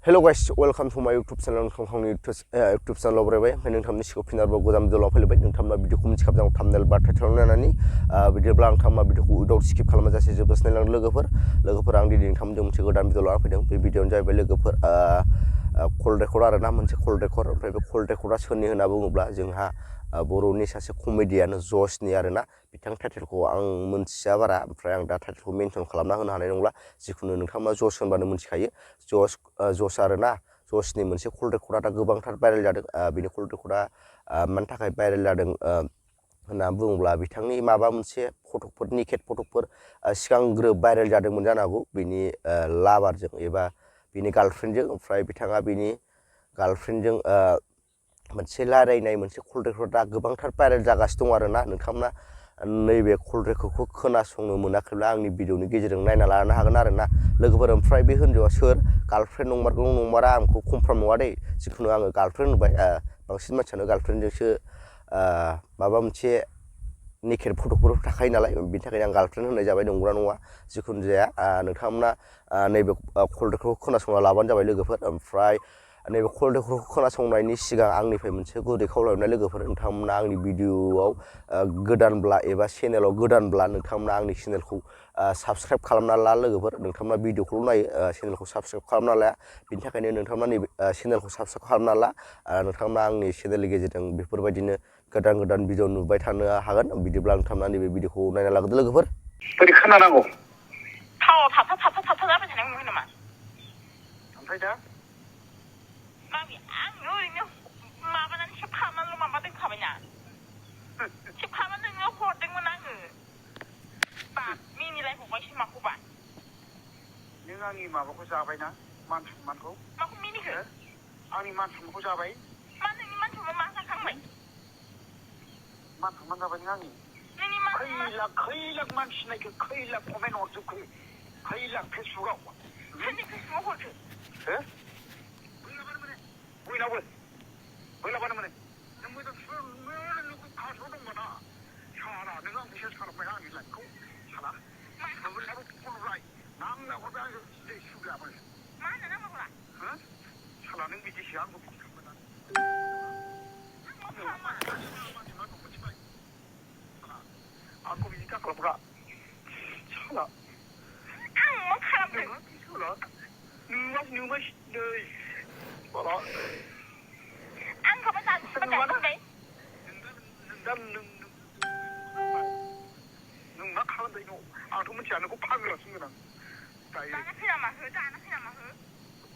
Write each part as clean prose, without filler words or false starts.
Hello guys, welcome to my YouTube channel. YouTube channel बरायबाय ओमफ्राय नोंथांनि सिगाङाव फिन आरोबाव गोजाम भिडिअ लाफैलायबाय नोंथांना भिडिअखौ मिथिखाब जां थाम्बनेल बा टाइटेल नायनानै भिडिअब्ला नोंथांना भिडिअखौ उइदाउट स्किप खालामाजासे जोबजासिम नायलांदो लोगोफोर आं दिनै नोंथांमोनजों मोनसे गोदान भिडिअ लाना फैदों बे भिडिअआनो जाहैबाय लोगोफोर कल रेकर्ड आरोना मोनसे कल रेकर्ड ओमफ्राय बे कल रेकर्डआ सोरनि होनना बुङोब्ला जोंहा बर'नि सासे कमेडियान जशनि आरोना बिथां टाइटेलखौ आं मोनथिया बारा ओमफ्राय आं दा टाइटेलखौ मेनसन खालामना होनो हानाय नंला जिखुनु नोंथांमोना जश होनबानो मिथिखायो जश आरोना जशनि मोनसे कल रेकर्डआ दा गोबांथार भाइरेल जादों बेनि कल रेकर्डआ मानि थाखाय भाइरेल जादों होनना बुङोब्ला बिथांनि माबा मोनसे फटकफोर निकेट फटकफोर सिगांग्रो भाइरेल जादोंमोन जानो हागौ बिनि लाभारजों एबा बिनि गार्लफ्रेन्डजों ओमफ्राय बिथाङा बिनि गार्लफ्रेन्डजों मोनसे रायलायनाय मोनसे कल रेकर्डआ गोबांथार भाइरेल जागासिनो दं आरोना नोंथांमोना नैबे कल रेकर्डखौ खोनासंनो मोनाखैब्ला आंनि भिडिअनि गेजेरजों नायना लानो हागोन आरोना लोगोफोर ओमफ्राय बे हिनजावा सोर गार्लफ्रेन्ड नंमारगौ नंमारा आंखौ कनफार्म नङा दै जिखुनु आङो गार्लफ्रेन्ड होनबाय बांसिन मानसियानो गार्लफ्रेन्डजोंसो माबा मोनसे निकेट फटकफोर थाखायो नालाय बिनि थाखायनो आं गार्लफ्रेन्ड होननाय जाबाय नंगौना नङा जिखुनु जाया नोंथांमोना नैबे कल रेकर्डखौ खोनासंना लाबानो जाबाय लोगोफोर ओमफ्राय नैबे कल रेकर्डखौ खोनासंनायनि सिगां आंनिफ्राय मोनसे गुरै खावलायनाय लोगोफोर नोंथांमोना आंनि भिडिअआव गोदानब्ला एबा चेनेलाव गोदानब्ला नोंथांमोना आंनि चेनेलखौ साबस्क्राइब खालामना ला लोगोफोर नोंथांमोना भिडिअखौल' नायो चेनेलखौ साबस्क्राइब खालामना लाया बिनि थाखायनो नोंथांमोना नैबे चेनेलखौ साबस्क्राइब खालामना ला नोंथांमोना आंनि चेनेलनि गेजेरजों बेफोरबायदिनो गोदान भिडिअ नुबाय थानो हागोन बिदिब्ला नोंथांमोना नैबे भिडिअखौ नायना लाग्रोदो लोगोफोर बोरै खोनानांगौ थावाव थाबथा जाबाय थानाय नुयो नामा ओमफ्राय दा मामि आं ओरैनो माबानानै सेब खालामनानैल' माबा दोनखाबायना सेब खालामनानै नोंनो हरदोंमोन आङो बा मिनिलायबावबायसो माखौबा नों आंनि माबाखौ जाबायना मान सन्मानखौ माखौ मिनिखो आंनि मान सन्मानखौ जाबाय मा नोंनि मान सन्मान मा जाखांबाय मान सन्मान जाबाय नों आंनि खै लाख मानसि नायखो खै लाख कमेन्ट हरजोबखो खै लाख फेसबुकआव सोरनि फेसबुकआव हरखो हो बयनावबो बोलाबानो मोनो नों मोजां नोंखौ फार्स्टआव दंबाना साला नों आं बिसास खालामबाय आंनि लाइफखौ साला नोंबो फनबाय नांना हरबाय आंजों सिदै सुग्राबो मा होनो नांगौब्ला हो साला नों बिदिसो आंखौ फन खालामबाय आंखौ बिदि दा खालामग्रा साला आं मा खालामदों साला नोंबा नै साला आं खाबा जानोसै गायखांबाय नों मा खालामबाय न' आंथ' मिथिया नोंखौ फाग्लासो होनगोन आं दाना फैया माहो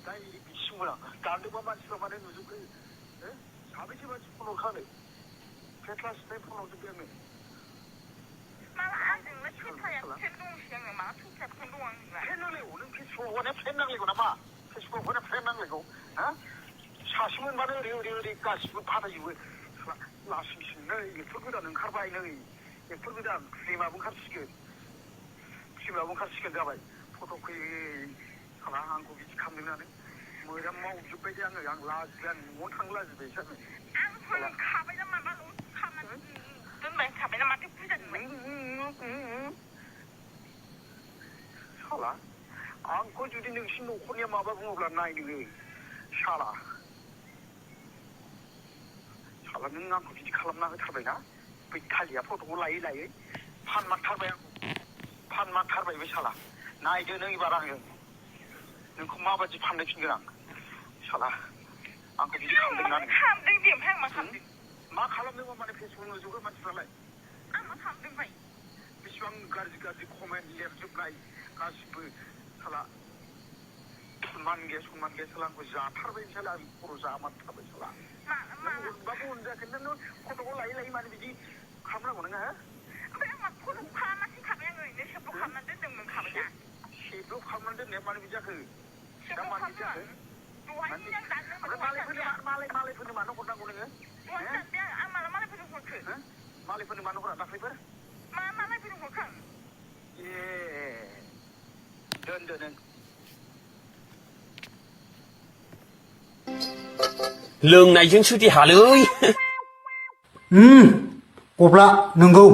दाय बिसिमोन आं दानदोंबा मानसिफ्रा माने नुजोबखो साबैसे मानसि फन हरखानो फेस्ला सिनाय फन हरजोबबाय आंनो माला आंजोंनो फेस्लाया फेन दंसै आङो माला फेस्लाया फेन दं आंजोंलाय फेन नांलायगौ नों फेसबुकआव हरनाया फेन नांलायगौ नामा फेसबुकआव हरनाया फेन नांलायगौ हा सासे मोनबानो ओरै गासिबो फाथायजोबो लासिंसिं नै एक्टर गोदान ओंखारबाय नै एक्टर गोदान फिल्माबो ओंखारसिगोन जाबाय फट' फैयो साला आंखौ बिदि खालामदोंनानै मोजां मावजोब्बाय दे आङो आं लाजिबाय आं न'आवनो थांनो लाजिबाय सानो आं फोरोंखाबायना माबाल' खालामनानै दोनबाय थाबायना माथो बुरजा दोनबाय साला आंखौ जुदि नोंसिनि न'खरनिया माबा बुङोब्ला नाय नोङो साला नों आंखौ बिदि खालामना होथारबायना बै खालिया फट'खौ लायै फानमारथारबाय बे साला नायदो नों एबार आङो नोंखौ माबायदि फानलायफिनगोन आं साला आंखौ बिदि खालामदों खालामदों दे ओमफ्राय आं मा खालामदों मा खालामदोंबा माने फेसबुक नुजोबो मानसिफ्रालाय आं मा खालामदों बाय बेसेबां गाज्रि कमेन्ट लिरजोबनाय गासिबो साला सनमान गैया साला आंखौ जाथारबाय साला आं खर' जामारथारबाय साला बाबो अनजायाखै नों फट'खौ लायै माने बिदि खालामनांगौ नोङो ओमफ्राय आं मा फट'खौ खालामासै खाबाय आं ओरैनो सेबल' खालामनानै दोनदोंमोन खाबायना सेबल' खालामनानै दोननाया मानो बिदि जाखो दा मानो बिदि जाखो मालायफोरनो मानो हरनांगौ नोङो आं माला मालायफोरनो हरखो मालायफोरनो मानो हरा दाख्लैफोर मा मालायफोरनो हरखो आं ए दोनदो नों लोंनायजोंसो देहालै गब्ला नंगौ